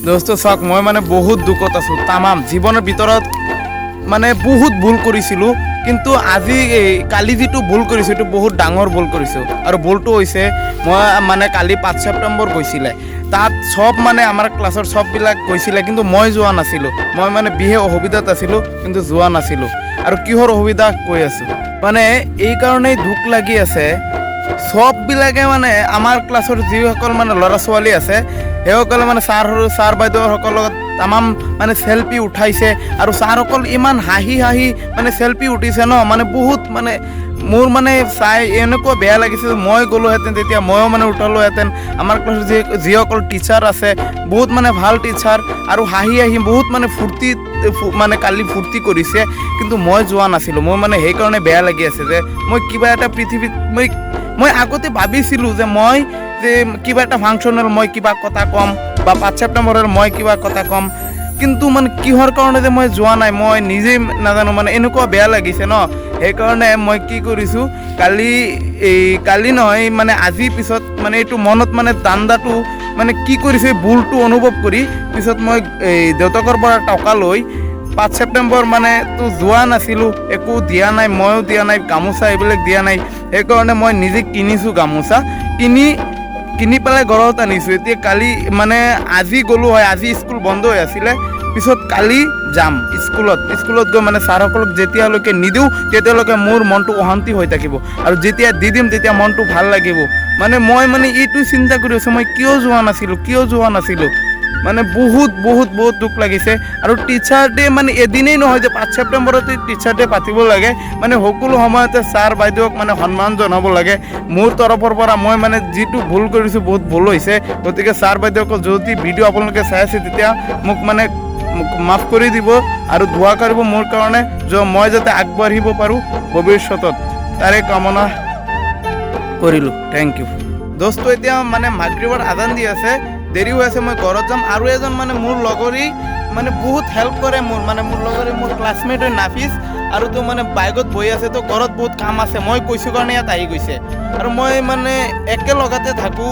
দোস্ত চাওক, মই মানে বহুত দুখত আছোঁ। তামাম জীৱনৰ ভিতৰত মানে বহুত ভুল কৰিছিলোঁ, কিন্তু আজি এই কালি যিটো ভুল কৰিছোঁ, এইটো বহুত ডাঙৰ ভুল কৰিছোঁ। আৰু ভুলটো হৈছে, মই মানে কালি 5 ছেপ্টেম্বৰ গৈছিলে, তাত চব মানে আমাৰ ক্লাছৰ চববিলাক গৈছিলে, কিন্তু মই যোৱা নাছিলোঁ। মই মানে বিশেষ অসুবিধাত আছিলোঁ, কিন্তু যোৱা নাছিলোঁ। আৰু কিহৰ অসুবিধা কৈ আছোঁ, মানে এই কাৰণেই দুখ লাগি আছে। চববিলাকে মানে আমাৰ ক্লাছৰ যিসকল মানে ল'ৰা ছোৱালী আছে, সেইসকলে মানে ছাৰ ছাৰ বাইদেউসকলৰ লগত তামাম মানে চেলফি উঠাইছে। আৰু ছাৰসকল ইমান হাঁহি হাঁহি মানে চেলফি উঠিছে ন, মানে বহুত মানে মোৰ মানে চাই এনেকুৱা বেয়া লাগিছে। মই গ'লোহেঁতেন, তেতিয়া ময়ো মানে উঠালোহেঁতেন। আমাৰ ক্লাছৰ যিসকল টিচাৰ আছে, বহুত মানে ভাল টিচাৰ আৰু হাঁহি হাঁহি বহুত মানে ফূৰ্তি মানে কালি ফূৰ্তি কৰিছে, কিন্তু মই যোৱা নাছিলোঁ। মোৰ মানে সেইকাৰণে বেয়া লাগি আছে যে মই কিবা এটা পৃথিৱীত মই আগতে ভাবিছিলোঁ যে মই যে কিবা এটা ফাংচনেল মই কিবা কথা ক'ম বা 5 ছেপ্টেম্বৰৰ মই কিবা কথা ক'ম, কিন্তু মানে কিহৰ কাৰণে যে মই যোৱা নাই, মই নিজেই নাজানো। মানে এনেকুৱা বেয়া লাগিছে ন, সেইকাৰণে মই কি কৰিছোঁ, কালি এই কালি নহয়, মানে আজি পিছত মানে এইটো মনত মানে দান্দাটো মানে কি কৰিছোঁ, এই ভুলটো অনুভৱ কৰি পিছত মই এই দেউতাকৰ পৰা টকা লৈ 5 ছেপ্টেম্বৰ মানে তো যোৱা নাছিলোঁ, একো দিয়া নাই, ময়ো দিয়া নাই, গামোচা এইবিলাক দিয়া নাই। সেইকাৰণে মই নিজে কিনিছোঁ, গামোচা কিনি কিনি পেলাই ঘৰত আনিছোঁ। এতিয়া কালি মানে আজি গ'লোঁ হয়, আজি স্কুল বন্ধ হৈ আছিলে। পিছত কালি যাম স্কুলত। স্কুলত গৈ মানে ছাৰসকলক যেতিয়ালৈকে নিদিওঁ, তেতিয়ালৈকে মোৰ মনটো অশান্তি হৈ থাকিব আৰু যেতিয়া দি দিম, তেতিয়া মনটো ভাল লাগিব। মানে মই মানে এইটো চিন্তা কৰি আছোঁ, মই কিয় যোৱা নাছিলোঁ, কিয় যোৱা নাছিলোঁ। মানে বহুত বহুত বহুত দুখ লাগিছে। আৰু টিচাৰ ডে মানে এদিনেই নহয় যে 5 ছেপ্টেম্বৰতে টিচাৰ ডে পাতিব লাগে, মানে সকলো সময়তে ছাৰ বাইদেউক মানে সন্মান জনাব লাগে। মোৰ তৰফৰ পৰা মই মানে যিটো ভুল কৰিছোঁ, বহুত ভুল হৈছে। গতিকে ছাৰ বাইদেউক যদি ভিডিঅ' আপোনালোকে চাই আছে, তেতিয়া মোক মানে মোক মাফ কৰি দিব আৰু দোৱা কৰিব মোৰ কাৰণে যে মই যাতে আগবাঢ়িব পাৰোঁ ভৱিষ্যতত, তাৰে কামনা কৰিলোঁ। Thank U দোস্ত। এতিয়া মানে মাগৰিবৰ আজান দি আছে, দেৰি হৈ আছে, মই ঘৰত যাম। আৰু এজন মানে মোৰ লগৰী মানে বহুত হেল্প কৰে মোৰ, মানে মোৰ লগৰী, মোৰ ক্লাছমেট হয় নাফিচ। আৰু তো মানে বাইকত বহি আছে, তো ঘৰত বহুত কাম আছে, মই কৈছোঁ কাৰণে ইয়াত আহি গৈছে। আৰু মই মানে একেলগতে থাকোঁ।